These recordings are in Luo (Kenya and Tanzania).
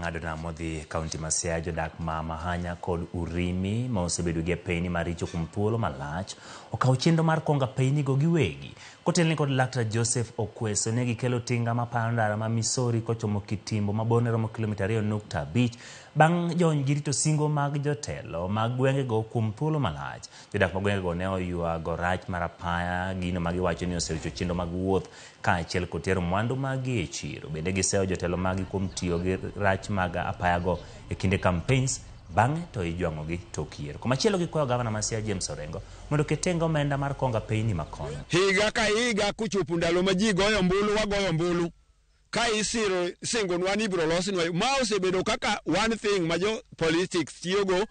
Wang'ado nam wadhi e kaunti ma Siaya, jodak ma Mahanya kod Urimi ma osebedo gi apeyni maricho kuom thuolo malach okawo chenro mar kongo apeynigo giwegi. Kotelni kod Laktar Joseph Okweso ne gikelo tinga mapayo ndara ma Misori kochomo Kitimbo ma borne romo kilomita 2.5 bang' jony gi rito singo mag jotelo mag gwengego kuom thuolo malach. Jodak ma gwengego ne oywago rach mar apaya, gino ma giwacho ni oserocho chenro mag wuoth kaachiel kod tero mwandu maggi e chiro. Bende giseyo jotelo maggi kuom tiyo gi rach mag apayago e kinde campaigns, bang'e to ijwang'ogi tok yiero. Komachielo gikwayo gavana ma Siaya James Orengo mondo oket tenge omenda mar kongo apeyni makono. Higa ka higa kochopo ndalo ma ji goyo ombulu, wagoyo ombulu ka isiro singonwa ni ibiro losnwa yo. Ma osebedo kaka one thing ma jo politics tiyogo,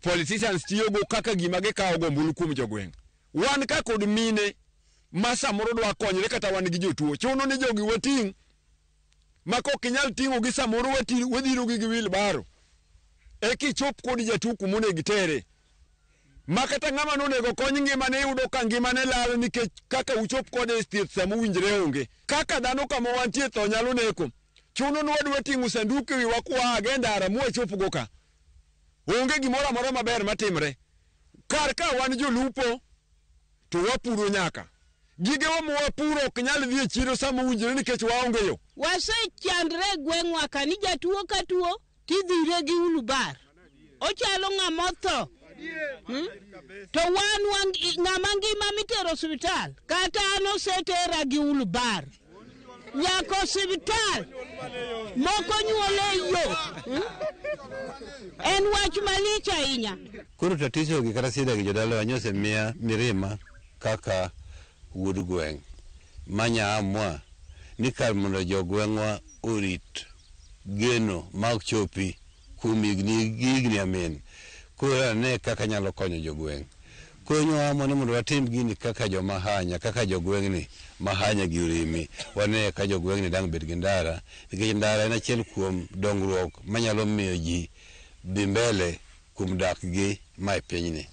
politicians tiyogo kaka gima gikawogo ombulu kuom jogweng'. Wan ka kod mine ma samoro dwa konyre kata wan gi jotuo, chuno ni jogi wating' ma kok inyal ting'o gi samoro wadhiro gi gi wheelbarrow eka ichop kod jatuo kuma onego itere. Ma kata ng'ama nonego kony ngimane iyudo ka ngimane lal nikech kaka uchop kode e thieth sama owinjre onge. Kaka dhano kama wantie tho nyalo neko. Chuno ni wadwa ting'o sanduk e wiwa kwaa e ndara mwachopgo ka. Onge gimoro amora maber matimre. Kar ka wan jolupo to wapuro nyaka. Gigewa mwapuro ok nyal dhi e chiro sama owinjore nikech waonge yo. Wasechandre e gweng'wa ka ni jatuo ka tuo tidhire gi ulubar. Ochalo ng'ama otho. To wan ng'ama ngima mitero osiptal kata an osetera gi ulubar. Nyaka osiptal moko nyuol e yo. En wach malich ahinya. Koro tatizo gi kata shida gi jodalawa nyosemiya mirima kaka wuod gweng' manya amua ni kar mondo jogweng'wa orit geno ma ok chopi kuom higni gi higni amin. Koro ane kaka nyalo konyo jogweng'. Koro nyo ni mondo watim gini kaka joma hanya, kaka jogweng'ni ma hanya gi Urimi. Wane ka jogweng'ni dang' bed gi ndara, nikech ndara en achiel kuom dongruok manyalo miyo ji dhi mbele kuom dak gi ma e pinyni.